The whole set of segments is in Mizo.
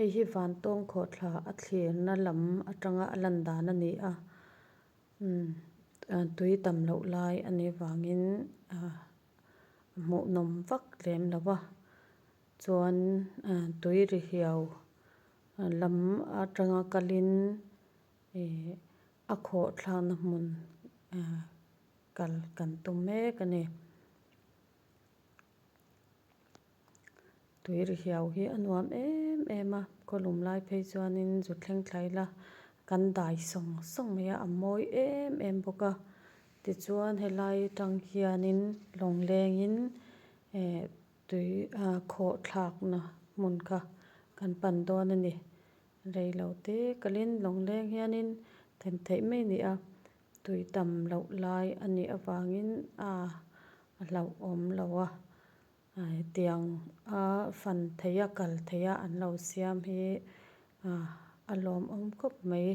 Hei hi vantawng khawhthla a thlirna lam atanga a lan dan a ni a umm tui tam loh lai a nih avangin ah hmuhnawm vak lem lo a chuan tui ri hiau lam atanga kalin ihh a khawhthlakna hmun kal kan tum mek a ni. Tui ri hiau hi a nuam em em a khawlum lai phei chuanin zu thleng thla ila kan dai sawng sawng mai a a mawi em em bawk a tichuan helai atang hianin lawnglengin eh tui ah khawhthlakna hmun kha kan pan dawn a ni reilote kalin lawngleng hianin thlen theih mai a ni a tui tam loh lai a nih avangin ah a hlauhawm loh a ah hetiang a fan theih a kal theih a an lo siam hi ah a lawmawm khawp mai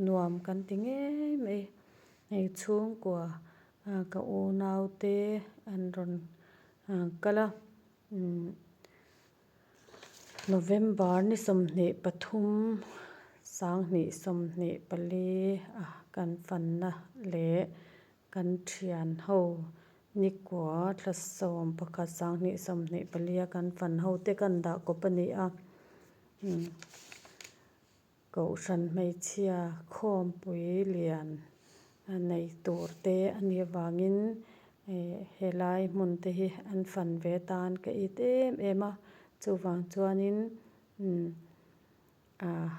nuam kan ti ngei mai hei chhungkua ah ka unau te an rawn ah kal a umm november ni 23 2024 a kan fanna leh kan thian ho nikua thla 11 2024 a kan fan ho te kan dah kawp a ni a umm kohhran hmeichhia khawmpui lian a nei tur te a nih avangin ih helai hmun te hi an fan ve atan ka it em em a chuvang chuanin umm ah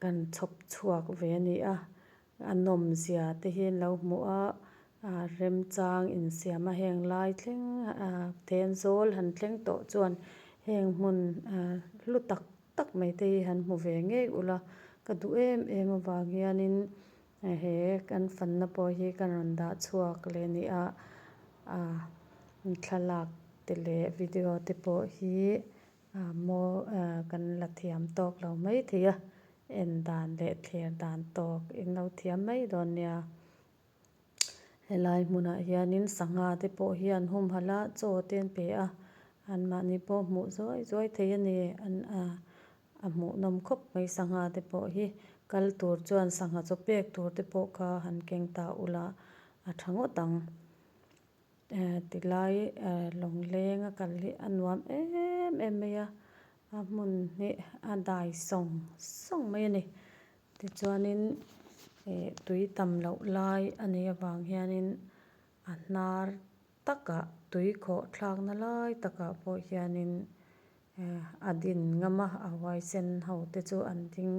kan chhawp chhuak ve a ni a a nawm zia te hi an lo hmu a ah remchang insiam a heng lai thleng ah thenzawl han thleng tawh chuan heng hmun ah hlu tak tak mai te hi han hmu ve ngei ula ka duh em em avang hianin he kan fanna pawh hi ka rawn dah chhuak leh a ni a ah thlalak te leh video te pawh hi ah maw ah kan la thiam tawk lo maithei a en dan leh thlir dan tawk in lo thiam mai dawn nia. Helai hmunah hianin sangha te pawh hi an humhalh a chaw te an pe a anmahni pawh hmuh zuai zuai theih a ni an ah a hmuhnawm khawp mai sangha te pawh hi kal tur chuan sangha chaw pek tur te pawh kha han keng ta ula a tha ngawt ang eh tilai eh lawngleng a kal hi a nuam em em mai a a hmun hi a dai sawng sawng mai a ni tichuanin ih tui tam loh lai a nih avang hianin a hnar takah tui khawh thlakna lai takah pawh hianin eh a din ngam a a huaisen ho te chu an ding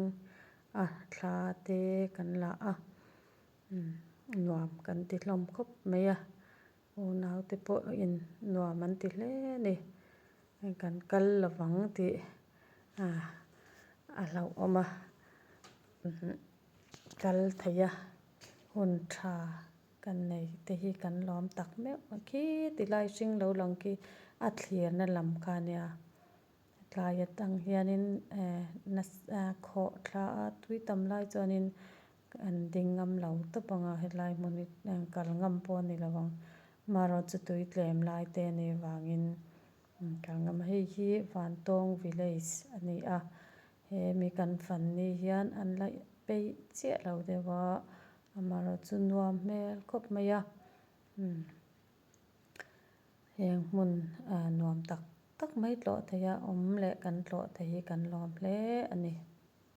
a thla te kan la a umm nuam kan ti hlawm khawp mai a unau te pawhin nuam an ti hle a ni kan kal lovang tih ah a hlauhawm a kal theih a hun tha kan nei te hi kan lawm tak meuh a khi tilai hring lo lang khi a thlirna lam kha a nia tlai atang hianin eh nasa khawh thla a tui tam lai chuanin an ding ngam lo tawp ang a helai hmun hi kal ngam pawh a ni lo ang amaherawhchu tui tlem lai te a nih avangin kal ngam a hei hi Vantawng village a ni a hemi kan fan ni hian an la peih chiah lo deuh a amaherawhchu nuam hmel khawp mai a umm heng hmun ah nuam tak tak mai tlawh theih a awm leh kan tlawh theih hi kan lawm hle a ni.